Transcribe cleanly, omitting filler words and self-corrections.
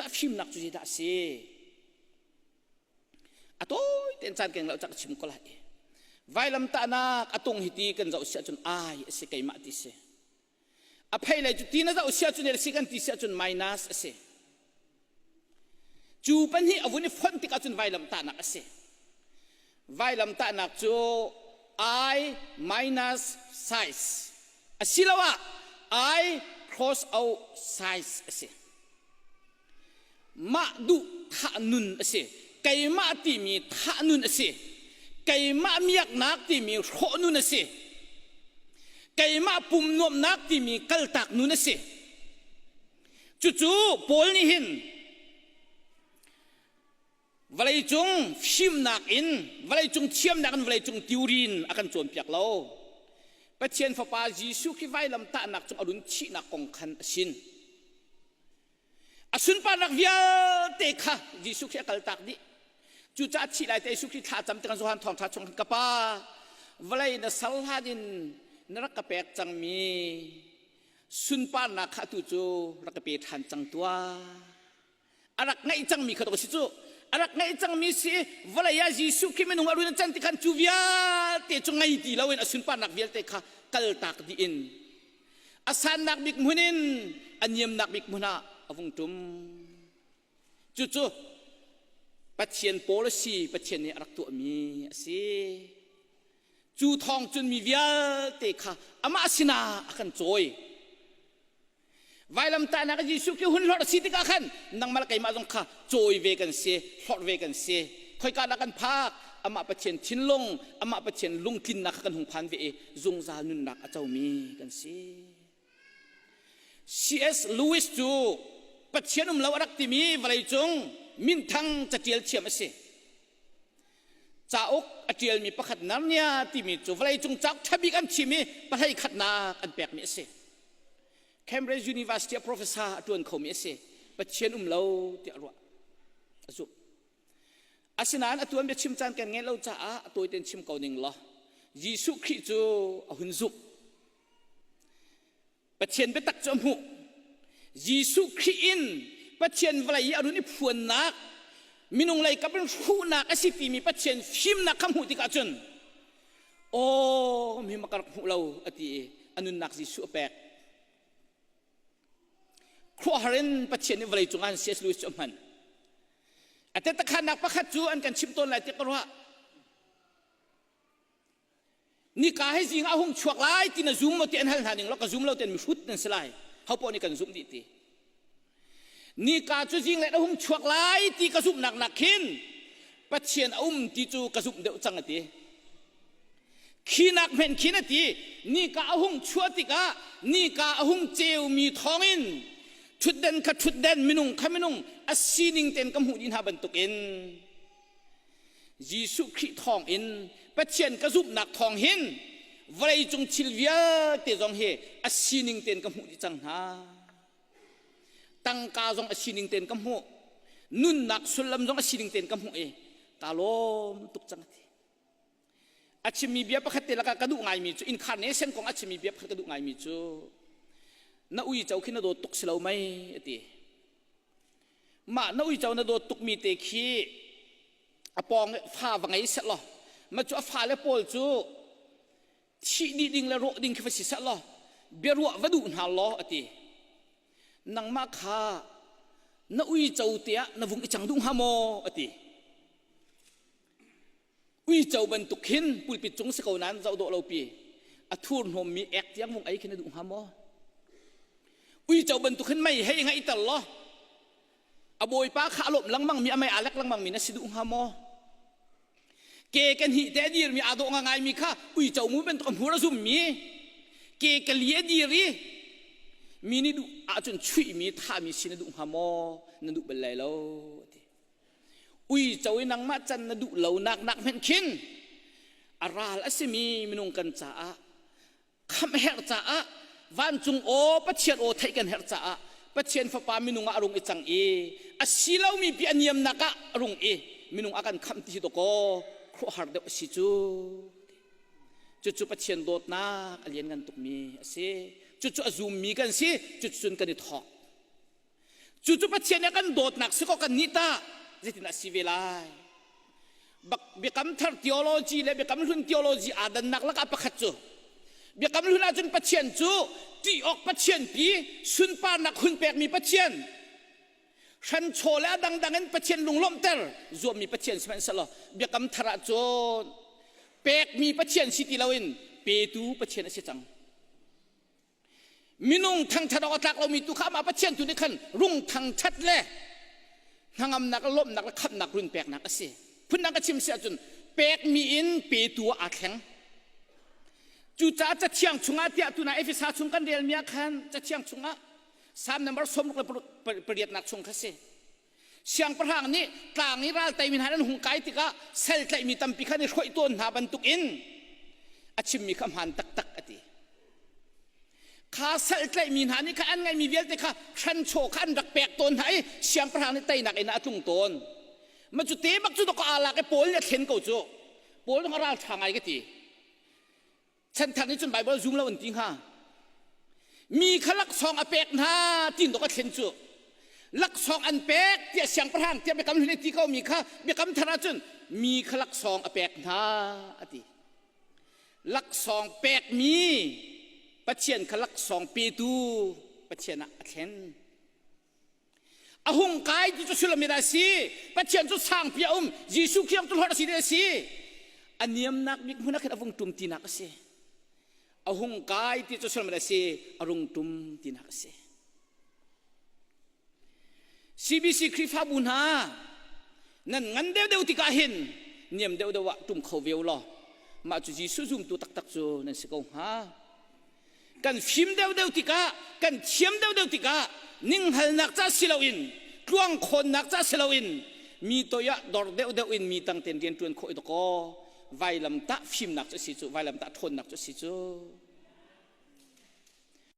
Vailamtah fimnak cu zeidah a si? A tawi tein caan keng lo cak chim ko lai. Vailamtahnak a tung hi ti kan zoh si ahcun ai a si keimah ti si. A phei lei cu ti na zoh si ahcun si kan ti si ahcun minus a si. Cu pahnih a vun i fonh tik ahcun vailamtahnak a si. Vailamtahnak cu I minus size asiloah I cross O size a si. Mah duh thah nun a si. Keimah timi thah nun a si. Keimah miaknak timi hrawh nun a si. Keimah pum nuamhnak timi kaltak nun a si. Cucu Paul nih hin Vawleicung fimnak in, vawleicung thiamnak in vawleicung theory in a kan cawnpiak lo. Pathian Fapa Jesuh khi vailamtahnak cung a run thihnak kong khan a sin. A sunparnak vialte kha Jesuh khi a kaltak dih. Cucaah thih lai te Jesuh Khrih thla cam tikah Johan thawngṭha chung khan ka Pa, vawlei na sal hlan in na rak ka pek cangmi sunparnak kha atu cu rak ka pe ṭhan cang tuah. A rak ngeih cangmi kha si cu a rak ngeih cangmi si vawlei ah Jesuh Khrih minung a run a can ti khan cu vialte cu ngei ti loin a sunparnak vialte kha kaltak dih in a sannak bik hmun in a niamnak bik hmun ah a vung ṭum. Cucu Pathian policy Pathian nih a rak tuahmi a si. Cu thawng cun mi vialte kha amah sinah a kan cawi. Vailamtahnak ah Jesuh khi hun hlorh a si tikah khan nangmah le keimah zong kha cawi ve kan si, hlorh ve kan si. Khoika dah kan phak? Amah Pathian thinlung, amah Pathian lungtlinnak kha kan hung phan ve i zungzal nunnak a comi kan si. C.S. Lewis cu Pathian um lo a rak timi vawleicung minthang catial thiam a si. Cauk a ṭialmi pakhat Narnia timi cu vawleicung cauk ṭha bik an thim i pahlei khatnak an pekmi a si. Cambridge University ah professor a ṭuan khomi a si. Pathian um lo tiah a ruah. A zumh. Asinain a tuan biachim caan kan ngeih lo caah a tawi tein chim ko ning law Jesuh Khrih cu a hun zumh. Pathian biatak cu a hmuh. Jesuh Khrih in Pathian vawlei i a run i phuannak minung lei kap in hruhnak a si timi Pathian fimnak kha hmuh tikah cun aw mi ma ka rak hmuh lo a ti i a nunnak Jesuh a pek. Khuahar in Pathian nih vawlei cungah C.S. Lewis cu a hman. A tetakhannak pakhat cu an kan chimh tawn lai tiah ka ruah. Nika hi zing ah hung chuak lai ti na zum maw ti an hal hna ning law ka zum lo ten mihrut nan si lai. Ho nih kan zumh dih ti. Nika cu zing le na hung chuak lai ti ka zumhnak nak khin Pathian a um ti cu ka zumh deuh cang a ti. Khinak hmen khin a ti. Nika a hung chuah tikah nika a hung ceumi thawngin ṭhutden kha ṭhutden minung kha minung a sining ten ka hmuh dih hna bantukin Jesuh Khrih thawngin Pathian ka zumhnak thawng hin vawleicung thil vialte zong hi a sining tein ka hmuh dih cang hna. Tangka zong a sining tein ka hmuh. Nunnak sullam zong a sining tein ka hmuh i ka lawm tuk cang ti. A chimmi bia pakhat te lakah ka duh ngaimi cu incarnation kong a chimmi bia pakhat ka duh ngaimi cu na uico khi na dawt tuk si lo mei a ti. Mah na uico na dawt tukmi te khi a pawng fa va ngei seh law ma cu a fale pawl cu thih dih ding le rawh ding khi va si seh law biaruah va duh hna law a ti. Nangmah kha na uico te ah na vung i cang duh hnga maw a ti. Uico bantuk khin pulpit cung si ko nain zoh dawh lo pi a thurhnawmmi ek tiang vung ei khi na duh hnga maw? Uico bantuk hin mei hei ngaihter law a bawipa kha a lawmh lengmang mi a mei aa lek lengmang mi na si duh hnga maw? Ke kan hih te a dirmi aa dawh ngaingaimi kha uico mu bantuk a hmur a zummi ke ka li a dir i mi nih duh ahcun chuihmi thahmi si na duh hnga maw? Na duh bal lai lo ti. Uico i nangmah can na duh lo nak nak hmenh khin a ral a simi minung kan caah khamh herh caah vancung aw Pathian aw theih kan herh caah Pathian fapa minung ah a rung i cang i a si lomi pi a niamnak ah a rung i minung a kan khamh ti hi dawkaw khuahar deuh a si cu cucu Pathian dawtnak a lianngan tukmi a si cucu a zummi kan si cucu cun kan i thawk. Cucu Pathian nih a kan dawtnak si kaw kan nih tah zeitin a si ve lai? Biakam thar theology le biakam hlun theology aa dannak lakah pakhat cu biakam hlun ahcun Pathian cu ṭih awk Pathian pi sunparnak hun pekmi Pathian hranchaw le a dangdang in Pathian lunglawmhter zuammi Pathian sihmanhsehlaw biakam thar ahcun pekmi Pathian si ti loin petu Pathian a si cang. Minung thangṭhat awk a tlak lomi tu kha amah Pathian tu nih khan rung thangṭhat le hnangamnak le lawmhnak le khamhnak run peknak a si. Phundang ka chim si ahcun pekmi in petu ah aa thleng. Cucaah Cathiang chungah tiah tuna Efesa chung kan relmi ah khan Cathiang chungah Salm number sawmruk le pariatnak chung kha si. Siangpahrang nih tlang i ral teimi hna an hung kai tikah sal tlaihmi tampi kha an i hroih tawn hna bantukin a chimmi kha hmaan taktak a ti. Kha sal tlaihmi hna nih kha an ngeihmi vialte kha hranchaw kha an rak pek tawn hna i siangpahrang nih teinak in a tlung tawn. Ma cu te bak cu dawk aa lak i Paul nih a thlen ko cu. Paul zong a ral ṭha ngai ka ti. Chanthar nih cun Baibal zum lo an ti hnga. Mi kha laksawng a pek hna tin dok a thlen cu. Laksawng an pek tiah siangpahrang tiah biakam hlun ti ko mi kha biakam thar ahcun mi kha laksawng a pek hna a ti. Laksawng pekmi Pathian kha laksawng petu Pathian ah a thlen. A hung kai ti cu sullam dah a si? Pathian cu sangpi a um, Jesuh Khrih cu hlorh a si ti a si. A niamnak bik hmun ah khin a vung ṭum tinak a si. A hung kai ti cu sullam dah a si? A rung ṭum tinak a si. CBC Khrihfabu hna nan ngan deuhdeuh tikah hin niam deuhdeuh ah ṭum kho ve u law mah cu Jesuh zumtu taktak cu nan si ko hnga. Kan fim deuhdeuh tikah, kan thiam deuhdeuh tikah ninghngalnak ca si loin, tluangkhawnnak ca si loin mi toi ah dor deuhdeuh in mi tang ten rian ṭuan khawh i dakaw vailamtah fimnak cu a si cu, vailamtah ṭhawnnak cu a si cu.